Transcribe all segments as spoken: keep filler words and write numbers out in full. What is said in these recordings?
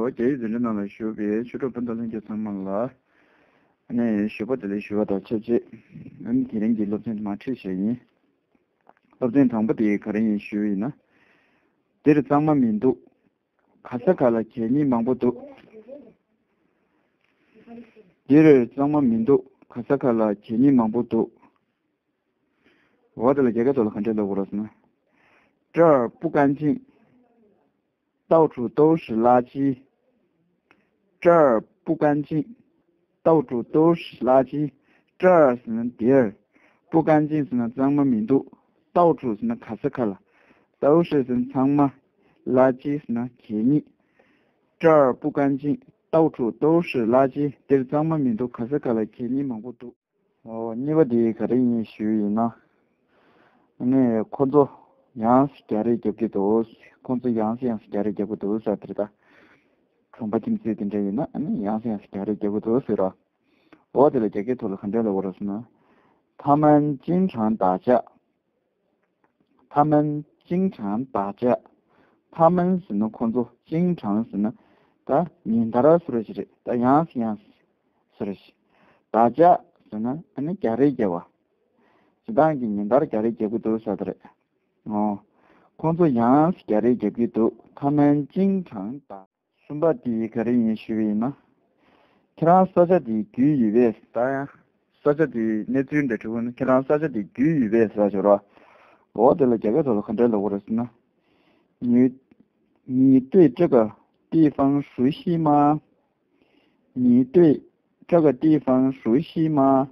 རྒྱ་ཡིག་འཛིན་གྲྭ་ནང་ལ་བཞུགས་པའི་ཆོས་གྲོགས་སྤུན་ཟླ་ལྷན་རྒྱས་ཚང་མ་ལ། ཨ་ནི་ཞུ་བ་དེ་ལ་ཞུ་བ་དང་ཆབས་ཅིག་ཨ་ནི་དེ་རིང་གི་སློབ་ཚན་དེ་མར་ཁྲིད་བྱས་ཡིན། སློབ་ཚན་དང་པོ་དེ་ག་རེ་ཡིན་ཞུས་ཡིན་ན། འདིར་གཙང་མ་མི་འདུག་ག་ས་ག་ལ་གད་སྙིགས་མང་པོ་འདུག་འདིར་གཙང་མ་མི་འདུག་ག་ས་ག་ལ་གད་སྙིགས་མང་པོ་འདུག་འོ་དེ་ལ་རྒྱ་སྐད་ཐོག་ལ་ག་འདྲས་ལབ་དགོས་རེད་ཟེར་ན། 这儿不干净，到处都是垃圾。这儿不干净，到处都是垃圾。这儿ཟེར་ན་འདིར། 不干净ཟེར་ན་གཙང་མ་མི་འདུག 到处ཟེར་ན་ག་ས་ག་ལ། 都是ཟེར་ན་ཚང་མ། 垃圾ཟེར་ན་གད་སྙིགས། 这儿不干净，到处都是垃圾。འདིར་གཙང་མ་མི་འདུག་ག་ས་ག་ལ་གད་སྙིགས་མང་པོ་འདུག་འོ། གཉིས་པ་དེ་ག་རེ་ཡིན་ཞུས་ཡིན་ན། ཨ་ནི་ཁོ་ཚོ་ཡང་སེ་རྒྱག་རེས་རྒྱབ་ཀྱི་འདུག་ཁོ་ཚོ་ཡང་སེ་ཡང་སེ་རྒྱག་རེས་རྒྱབ་ཀྱི་འདུག་ཟེར་དེ་རེད་ད། གྲོང་པ་ཁྱིམ་མཚེས་དེ་འདྲ་ཡིན་ན་ཨ་ནི་ཡང་སེ་ཡང་སེ་རྒྱག་རེས་རྒྱབ་ཀྱི་འདུག་ཟེར་རོ། འོ་དེ་ལ་རྒྱ་སྐད་ཐོག་ལ་ག་འདྲ་ལབ་དགོས་རེད་ཟེར་ན། 他们经常打架。 他们经常打架。 他们ཟེར་ན་ཁོ་ཚོ། 经常ཟེར་ན་ད་ཉིན་ལྟར་བཟོ་འདྲ་ཞིག་རེད། ད་ཡང་སེ་ཡང་སེ་བཟོ་འདྲ་ཞིག 打架ཟེར་ན་ཨ་ནི་རྒྱག་རེས་རྒྱབ་པ། སྤྱིར་བཏང་གི་ཉིན་ལྟར་རྒྱག་རེས་རྒྱབ་ཀྱི་འདུག་ཟེར་དེ་རེད། འོ། ཁོ་ཚོ་ཡང་སེ་རྒྱག་རེས་རྒྱབ་ཀྱི་འདུག 他们经常打། གསུམ་པ་དེ་ག་རེ་ཡིན་ཞུས་པ་ཡིན་ན། ཁྱེད་རང་ས་ཆ་དེ་རྒྱུས་ཡོད་པས། ད་ཡང་ས་ཆ་དེའི་གནས་ཚུལ་འདྲ་དྲི་བ་ནི། ཁྱེད་རང་ས་ཆ་དེ་རྒྱུས་ཡོད་པས་ཟེར་ཞོར་བ། འོ་དེ་ལ་རྒྱ་སྐད་ཐོག་ལ་ག་འདྲ་ལབ་དགོས་རེད་ཟེར་ན། 你，你对这个地方熟悉吗？ 你对这个地方熟悉吗？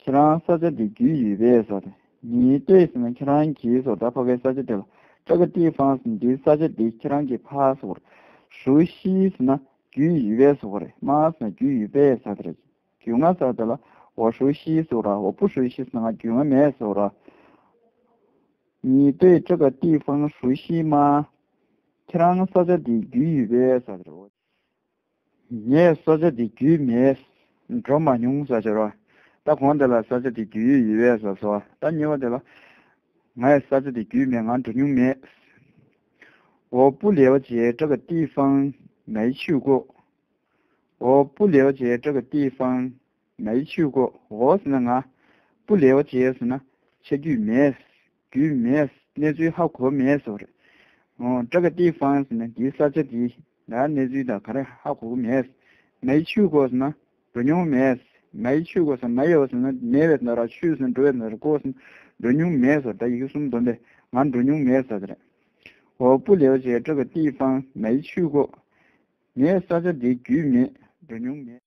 ཁྱེད་རང་ས་ཆ་འདི་རྒྱུས་ཡོད་པས་ཟེར་ཏེ། 你对ཟེར་ན་ཁྱེད་རང་གིས་ཟེར། ད་ཕ་གའི་ས་ཆ་དེ་ལ། 这个地方ཟེར་ན་འདིའི་ས་ཆ་འདི་ཁྱེད་རང་གིས་ཕར་ཟེར། 熟悉ཟེར་ན་རྒྱུས་ཡོད་པས་ཟེར་བ་རེད། 吗ཟེར་ན་རྒྱུས་ཡོད་པས་ཟེར་དེ་རེད། རྒྱུས་མངའ་ཟེར་དེ་ལ། 我熟悉ཟེར་ར། 我不熟悉ཟེར་ན་ང་རྒྱུས་མངའ་མེད་ཟེར་ར། 你对这个地方熟悉吗？ ཁྱེད་རང་ས་ཆ་འདི་རྒྱུས་ཡོད་པས་ཟེར་དེ་རེད། ངས་ས་ཆ་འདི་རྒྱུས་མེད། འགྲོ་མ་མྱོང་ཟེར་ཞོར་བ། ད་གོང་དེ་ལ་ས་ཆ་འདི་རྒྱུས་ཡོད་པས་ཟེར་སོང་བ། ད་གཉིས་པ་དེ་ལ། ངས་ས་ཆ་འདི་རྒྱུས་མེད། ང་འགྲོ་མྱོང་མེད། 我不了解这个地方，没去过。 我不了解这个地方，没去过。 འོ་ཟེར་ན་ང་། 不了解ཟེར་ན་ཆ་རྒྱུས་མེད། རྒྱུས་མེད། གནས་ཚུལ་ཧ་གོ་མེད་ཟེར་བ་རེད། འོ། 这个地方ཟེར་ན་འདིའི་ས་ཆ་འདི་ལ་གནས་ཚུལ་དང་ག་རེ་ཧ་གོ་གི་མེད། 没去过ཟེར་ན་འགྲོ་མྱོང་མེད། 没去过ཟེར་ན་没有ཟེར་ན་མེད་པའི་ན་ར། 去ཟེར་ན་འགྲོ་བའི་ན་ར། 过ཟེར་ན་འགྲོ་མྱོང་མེད་ཟེར། ད་ཡི་གེ་གསུམ་འདོན་པས་ང་འགྲོ་མྱོང་མེད་ཟེར་དེ་རེད། 我不了解这个地方，没去过。 ངས་ས་ཆ་འདི་རྒྱུས་མེད། འགྲོ་མྱོང་མེད།